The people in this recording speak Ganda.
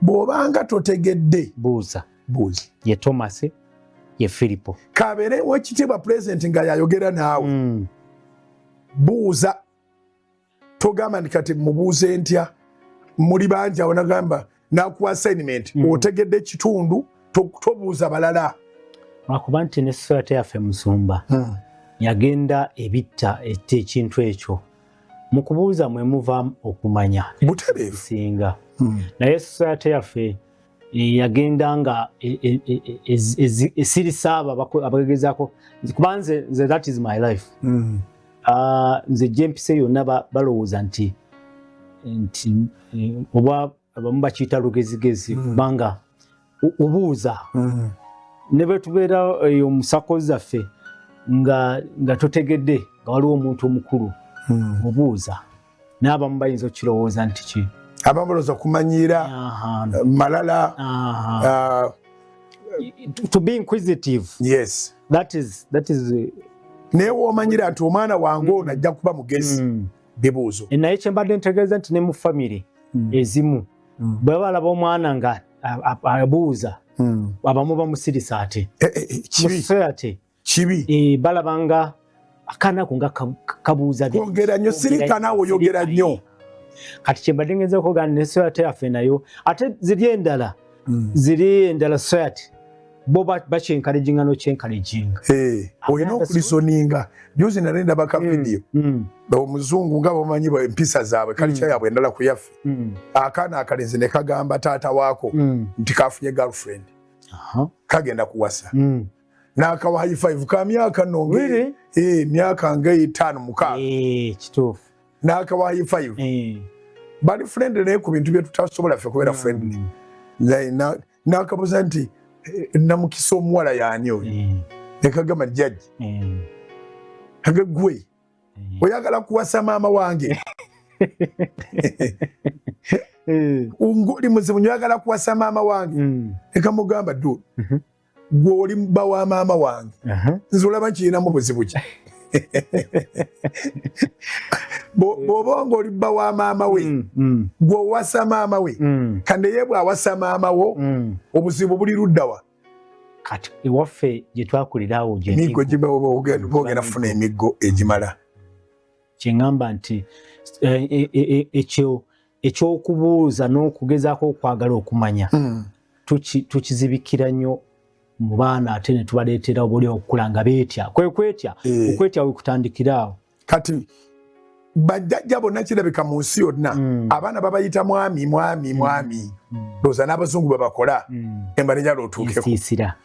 Bw'obanga totegedde, buuza. Buuza. Ye Thomas, ye Firipo. Kabeere wekitiibwa pulezidenti nga yayogera naawe, buuza. Togamba nti kati mubuuze ntya, muli bangi awo. Nagamba nakuwa assignment, otegedde ekitundu, tobuuza balala. Lwakuba nti ne society yaffe, musumba, yagenda ebitta etta ekintu ekyo. Mu kubuuza mwe muva okumanya singa. Naye society yaffe yagenda nga esirisa abo abagezaako, kuba nze that is my life. Ah, nze gyempise yonna balowooza nti oba abamu bakiyita lugezigezi, kubanga obuuza. Ne bwe tubeera eyo mu SACCO zaffe nga totegedde, nga waliwo omuntu omukulu, obuuza. N'abamu bayinza okukirowooza nti ki. Abamu balowooza kumanyiira, malala. To be inquisitive. That is Naye woomanyira nti omwana wange ono ajja kuba mugezi, bibuuzo. Naye kyembadde ntegeeza nti ne mu famire ezimu, bwe balaba omwana nga abuuza, abamu bamusirisa ate. Eh, mu kibi. Society. Kibi. Balaba nga akaana ako nga kabuuza bingi. Kwogera nnyo, sirika naawe, oyogera Sirika, nnyo. Kati kyembadde ngezaako okugamba, ne society yaffe nayo ate ziri endala society bo bakyencouraginga n'okyencouraginga. Olina okureasoninga. Juzi nali ndaba ka video, omuzungu, nga bamanyi empisa zaabwe, culture yaabwe endala ku yaffe. Akaana akalenzi ne kagamba taata waako nti kafunye girlfriend, kagenda kuwasa. N'akawa high five ka myaka nno Really? Myaka nga 5, 6. Kituufu. N'akawa high five. Bali friendly, naye ku bintu bye tutasobola ffe kubeera friendly. N'akabuuza nti, "Namukisa omuwala yaani oyo?" Nekagamba, "Jjajja." Age, "Gwe oyagala kuwasa maama wange? Ng'oli muzibu nyo, oyagala kuwasa maama wange?" Nekamugamba, "Du, gwe oli bba wa maama wange, nze olaba nkirinamu buzibu ki? Bw'oba nga oli bba wa maama we, gwe owasa maama we, kande ye bw'awasa maama wo, obuzibu buli luddawa?" Kati ewaffe gye twakulira awo gye Emiggo. Emiggo. Bogenda kufuna emiggo egimala. Kyeŋŋamba nti ekyo ekyokubuuza n'okugezaako okwagala okumanya tukizibikira nnyo mu baana, ate ne tubaleetera obuli okukula nga beetya, kwe kwetya. Okwetya we kutandikira awo. Kati bajjajja bonna kirabika mu nsi yonna, abaana babayita mwami, mwami, mwami. Ndowooza n'abazungu bwe bakola. Emba nejala otuukeko. Ensiisira.